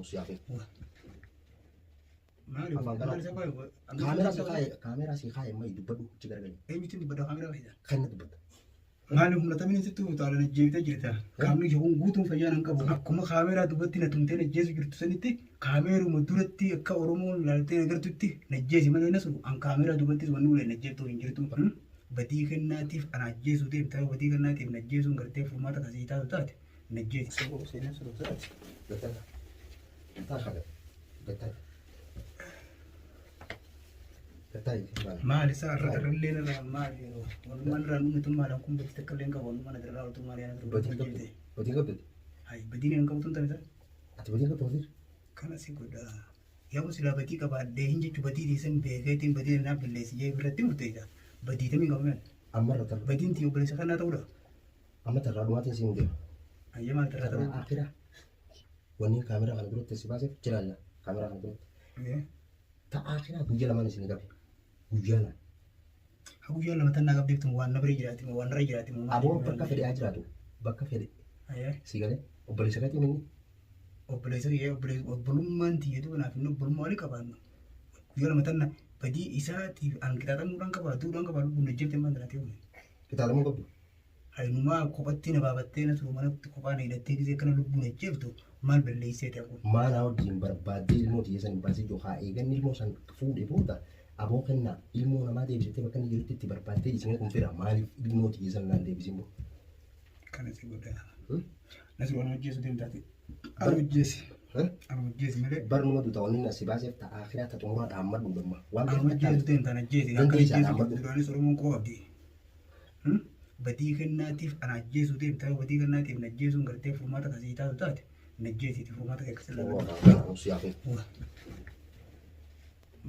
Siyaafee. Maali Afaan kana- maali isa baay'ee Kaameraa si kaaye kaameraa si kaaye mai dubbadhu achi garagali. Eenyutti dubbadha kaameraa fayyada? Kan na dubbata. Maali humna tamiin sitti utaalan ajjeeftee jirta. Qaamni ishee kun guutuun fayyaa nan qabu. Akkuma kaameraa dubbatti na tumtee na ajjeesu jirtu sanitti kaameeruma duratti akka Oromoon laaltee agartutti na ajjeesi malee na suru. An kaameraa dubattis wanni ulee na ajjeeftuu hin jirtu. Badii kennaatiif ana ajjeesuu deemta yoo badii kennaatiif na ajjeesuun gartee furmaata kasii taatu taate na ajjeesi. Seenaa suru taate. Gattaa. Gattaa shaga. Gattaa. Gattaa maali? Maali isaa irra irrallee irraa maali walumaan irraa dhumne tun maalaan kun badii takka illee hin qabu walumaan irraa oltu maali ana Badii qabdu. Badii qabdu. Hayi badiin hin qabtu tun taate. Ati badii qabdu wasiir. Kana si godha. Yaa silaa badii qabaadhee hin jechu badii dhiisan beekeetiin badii naaf balleessi jee biratti murteessa. Badii tamii qabu Amma irra tarra. Badiin tiyya obboleessa kanaa ta'uudha. Amma tarraa dhumaatiin siin deema. Ayyee maal tarraa Tarraa ta'uu? akiraa. Wanni kaameraa kana duratti si baaseef jiraalla. Kaameraa kana duratti. Ta'a akiraa guyyaa lamaan isin qabe. Guyyaa lama. Ha guyyaa lama tannaa qabdeef tun waan na bira jiraati moo waan narra jiraati moo maal? Aboo bakka fedhe haa jiraatu. Bakka fedhe. Ayyee Si galee obboleessa keetiin inni. Obboleessa kiyya obboleessa obbolummaan tiyya duuba naaf inni obbolummaa walii qabaannu. Guyyaa lama tanna badii isaatiif an qixaaxamuudhaan qaba duudhaan qaba lubbuun hojjette maal taatee uume. Qixaaxamuu qabdu. Hayinumaa kophatti na baafattee na turu manatti kophaa na hidhattee gisee kana lubbuun ajjeeftu maal balleessee ta'e kun. Maanaa wajjin barbaaddee ilmoo tiyya san hin baasee jiru haa eeganni ilmoo san fuudhe booda aboo kennaa ilmoo namaa deebisitee bakka inni jirutti itti barbaaddee isin kun fira maaliif ilmoo tiyya san naan deebisin boo. Kana si godha. Nasru ana hojjeessu deemtaati. Ana hojjeesi. Ana hojjeesi malee. Barnuma duuta wanni inni asi baaseef ta'a akiraa ta xumuraa dhaammadhu gamma. Waan Ana hojjeessu deemtaan ajjeesi. Akka Dandeessaa ajjeesu dhaammadhu. duraanis Oromoon quba qabdi. Badii kennaatiif ana ajjeesuu deemtaa badii kennaatiif na ajjeesuun gartee furmaata kasii taatu taate na ajjeesiiti furmaata kee akkasii lafa. Siyaafee.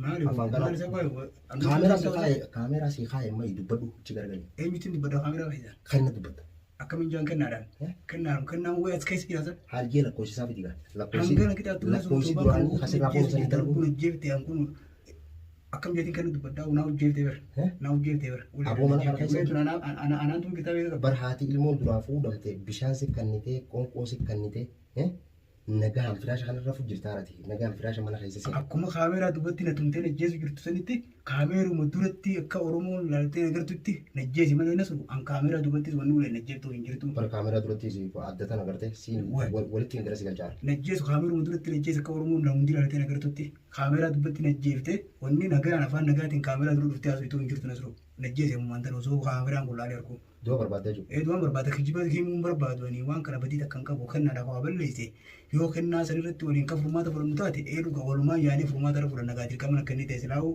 Maali Afaan kana- maali isa baay'ee Kaameraa si kaaye kaameraa si kaaye mai dubbadhu achi garagali. Eenyutti dubbadha kaameraa fayyada? Kan na dubbata. Akkamiin jaan kennaadhaan? Kennaan kennaan wayii as keessa jiraatan. Haalgee lakkoofsisaa fidi gaa. Hangana kitaabtuu Lakkoofsi duraanii kasirraa fuudhu sanii darbu. Kun hojjeefte kun akkam jeetiin kan dubbadhaa naa hojjeefte bar. Naa hojjeefte bar. Aboo mana kana keessa- Anaan tun kitaaba qaba. Bar haati ilmoon duraa fuudhamte bishaan si kannitee qoonqoo si kannitee nagaan firaasha kanarra jirta haarati nagaan firaasha mana keessa si. Akkuma kaameraa dubbatti na tumtee na ajjeesu jirtu sanitti kaameeruma duratti akka Oromoon laaltee agartutti na ajjeesi malee na suru an kaameraa dubattis wanni ulee na ajjeeftuu hin jirtu. Bar kaameraa duratti si adda tana gartee siin walitti hin gara si galchaara. Na ajjeesu kaameeruma duratti na ajjeesi akka Oromoon na hundi laaltee agartutti kaameraa dubbatti na ajjeefte wanni nagaan afaan nagaatiin kaameraa dura dhuftee haasoftuu hin jirtu na suru na ajjeesi ammoo waan osoo kaameraan kun laalee argu. Du'a barbaaddee jiru. Ee du'aan barbaada kijiba himuun barbaadu ani waan kana badii takka hin qabu kennaadhaaf waa balleesse yoo kennaa san irratti waliin kan furmaata fudhannu taate ee dhuga walumaan yaanee furmaata irra fudhanna gaa dirqama akka inni ta'e silaa'u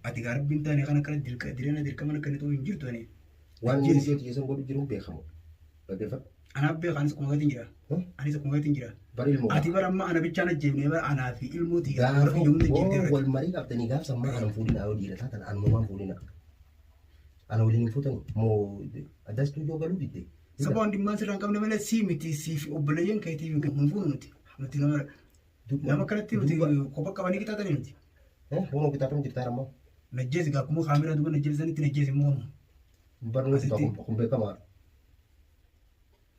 ati gaa rabbiin taane kan akkana dirqa direena dirqama akka inni ta'u hin jirtu ani. Waan inni iddoo xiyyeessan godhu jiruun beekamu. Dhaggeeffadhu. Anaaf beeka anis akkuma gatiin jira. Anis akkuma gatiin jira. Bar ilmoo. Ati bara amma ana bichaan ajjeefne bara anaa fi ilmoo tiyya warra Gaafa kiyya hunda ajjeeftee wal marii qabdanii gaaf sammaa kanan fuudhina yoo dhiira taatan anumaan fuudhina. Ana waliin hin fuutani moo adda istuudiyoo galuu didde. Saba waan dhimmaan sirraa hin qabne malee sii miti sii fi obboleeyyan keetiif hin fuunu nuti. Nuti nama nama kanatti nuti kopha qabanii qixaaxanii nuti. Hono qixaaxamu jirtaa ammoo. Najjeesi gaa akkuma kaameraa duuba najjeesanitti najjeesi immoo hono. Barnoota kun beekamaadha.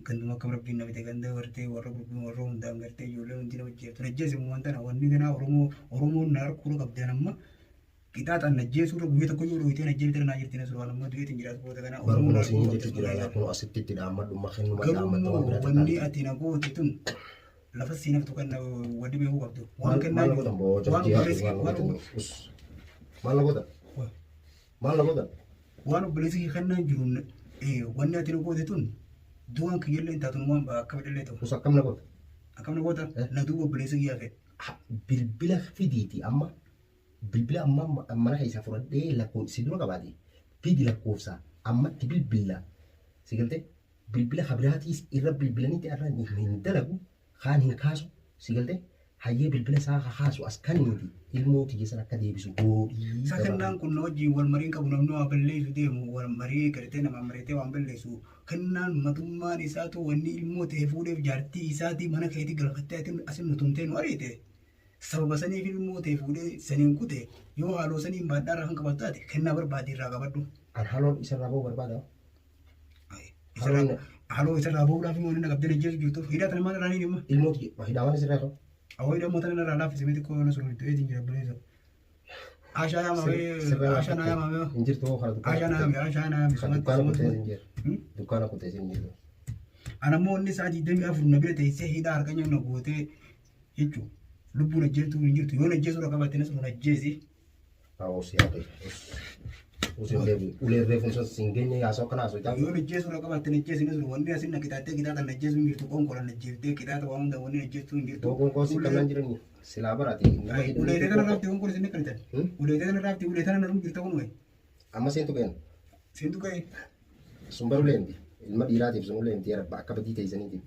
Ganduma akkam rabbiin na bite ganda gartee warra gurguun warra hundaan gartee ijoollee hundi nama jeeftu najjeesi immoo wanta na wanni ganaa Oromoo Oromoon na harkuura qabdeen amma qixaaxaan najjeesuu irra guyyaa tokko yoo dhooyitee najjeefte naa jirti na suraan amma du'eetiin jiraatu booda ganaa Oromoon na harkuura qabdeen jira kun asitti itti dhaammadhu makiinuma Garuu dhaammadhu waan immoo biraa wanni ati na goote tun lafa sii naftu kan wanni beekuu qabdu. Waan kennaa Maal na godhan boo waan obboleessi waan Maal na godhan? Maal na godhan? Waan obboleessi kee kennaa jiru wanni ati na goote tun du'aan kiyyallee hin taatu waan akka fedhallee ta'u. Us akkam na goota? Akkam na goota? Na duuba obboleessi kiyyaa fedhe. Bilbila fidiiti amma bilbila amma mana keessaa fudhadhee lakkoofsi dura qabaate fidi lakkoofsa ammatti bilbila si galtee bilbila kabiraatiis irra bilbilanitti irra hin dalagu kaan hin kaasu si galtee hayyee bilbila isaa kaasu as kanniiti ilmoo tiyya san akka deebisu godhii. Isa kennaan kun na wajjin wal mariin qabu namni waa balleessu deemu wal marii gartee namaa mareetee waan balleessu kennaan matummaan isaatu wanni ilmoo ta'e fuudheef jaartii isaatii mana keetii galfattee ati asin nu tumtee nu ariite. Sababa saniif ilmoo ta'e fuudhee saniin kute yoo haaloo saniin baadhaa irraa kan qabattu taate kennaa barbaade irraa qabadhu. An haloon isarraa ba'uu barbaada. Haaloo isarraa ba'uudhaaf immoo inni na qabdee na jeesu jirtuuf hidhaa tana maal irraa ni dhimma. Ilmoo tiyya hidhaa waan isirraa qabu. Awwaa hidhammoo tana irraa laaffisee xiqqoo Nasruu itti eetiin jira buleessa. Ashaa yaamamee ashaa naa yaamamee. Hin jirtu hoo kana Ashaa naa yaamamee ashaa naa yaamamee. Dukkaana kutee hin jiru. Dukkaana kutee hin jiru. Anammoo inni sa'a 24 na bira teessee hidhaa harka nyaanna gootee jechuudha. Lubbuun ajjeestuu hin jirtu. Yoo ajjeesuu qabatte Nasruu ajjeesi. Os yaaqe. Os hin deebi. Ulee reefuun sun siin geenye yaasoo akkana haasoo Yoo ajjeesuu qabatte ajjeesi Nasruu wanni asin na qixaattee qixaata na ajjeesuu hin jirtu. Qoonqola na ajjeeftee qixaata waan hunda wanni ajjeestuu hin jirtu. Qoonqoo si kannaan jirani silaa barate. Uleetee kana raafti qoonqola isin akkanitan. Uleetee kana raafti ulee tana na jirta kun wayi. Amma seentu ga'een. Seentu ga'ee. Sun baru leemti. Ilma dhiiraatiif sun leemti akka badii teessaniitiif.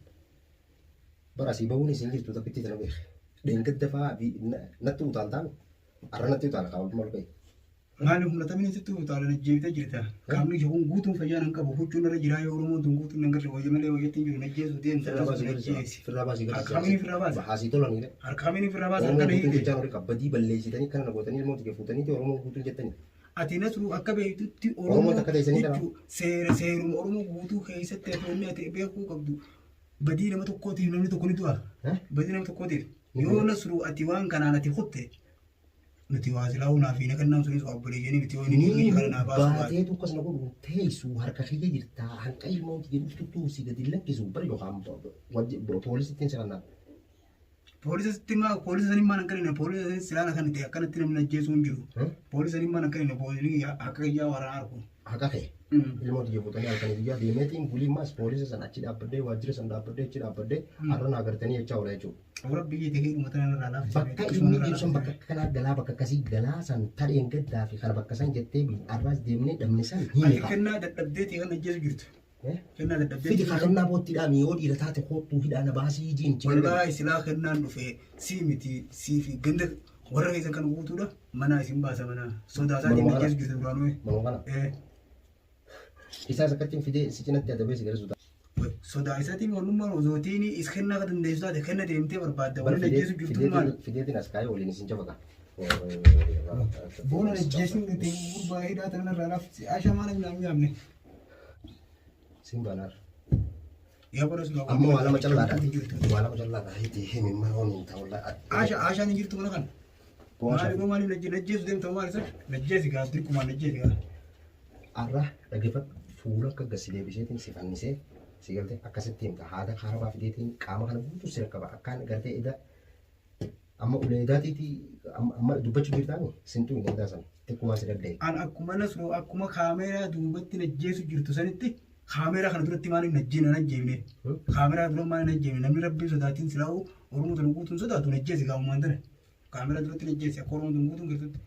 Bara asii bahuun isin jirtu takkitti tana beek. Dheengadda fa'aa natti utaaltaan arra natti utaala kaawwatu maal ga'e. Maali humna tamini sitti utaalan ajjeeftee jirta. Qaamni ishee kun guutuun fayyaa nan qabu. Huccuun irra jiraa yoo Oromoon tun guutuun nan garre wayya malee wayyatti hin jiru najjeessu deemsa najjeessi. Firraa baasii Harka kamiin firraa baasa? Haasii tolaniidha. Harka kamiin firraa baasa? Oromoon Harka na guutuun hiite. jechaan horii qabbadii balleessitanii kana gootanii ilmoo tiyya fuutanii Oromoon guutuun jettanii. Ati Nasruu akka beektutti Oromoo takka teessanii tana. jechuun seera seeruma Oromoo guutuu keessatti ati wanni ati beekuu qabdu badii nama tokkootiif namni tokko ni du'a. Badii nama tokkootiif. Yoo Nasruu ati waan kanaan ati kutte nuti waa silaa hunaa fi nakannaan sunis obboleeyyanii miti yoo inni Ni kana naa baasuu baate. baateetu akkas na godhu teessu harka kiyya jirta hanqa ilmoon tiyya dhuftu si gadi lakkisu bari yookaan poolisittiin si kannaan. Poolisa sitti maa poolisa sanii maan akka inni poolisa sanii silaan kan ta'e akkanatti namni ajjeesuu hin jiru. Poolisa sanii maan akka inni poolisni akka kiyyaa waraana argu. Haqa kee ilmoo tiyya fuutanii halkanii guyyaa deemeetiin bulii maas poolisa san achi dhaabbadhee waajjira san dhaabbadhee achi dhaabbadhee har'a naa gartanii jechaa oola jechuudha. Awura biyya ta'ee dhuma tana irraa laaffisee. Bakka inni jiru san bakka akkanaa galaa bakka akkasii galaa san tareen gaddaa fi kana bakka san jettee har'aas deemnee dhabne san Ati hiika. kennaa dadhabdeetii kan ajjeesu jirtu. Kennaa Fidi dadhabdeetii. kakannaa boottiidhaa mi'oo dhiira taate kootuu hidhaa na baasii jiin Wallaahi silaa kennaan dhufe sii miti sii fi ganda warra keessan kan guutuudha manaa isin baasa manaa sodaa isaatiin Manuma ajjeesu jirtu duraanuu. Manuma kana. Isaas akkattiin fidee si cinatti adabee si garasuuta. Sodaa isaatiin wannummaan osootiin is kennaa akka dandeessu taate kenna deemtee barbaadda wanni ajjeesu jirtu maal? Fideetiin as kaayee waliin isin jabaqa. Boona ajjeesuun itti gurbaa hidhaa tana irraa lafti asha maal hin nyaamne. Sin banaar. Yaa bara sun Amma waa lama callaadha. Waa lama callaadha. Hiti himi maa hoon hin ta'u. Asha ashaan hin jirtu mana kana. Maali koo maaliif najjeessu deemta maal isa? Najjeesi gaa dirqumaan najjeesi gaa. Arra dhaggeeffadhu fuula akka gasi deebiseetiin si fannisee si galtee akkasitti himta haada kaarabaa fideetiin qaama kana guutuu si rakkaba akkaan gartee eda amma ulee edaatiitii amma dubbachuu jirtaani sintuu hin edaa sana xiqquma si danda'e. An akkuma Nasruu akkuma kaameeraa duubatti najjeessu jirtu sanitti kaameeraa kana duratti maaliif najjeena najjeefne? Kaameeraa dura maaliif najjeefne? Namni rabbiin sodaatiin silaa'u Oromoo tana guutuun sodaatu najjeesi gaa'umaan tana. Kaameeraa duratti najjeesi akka Oromoo tana guutuun gartutti.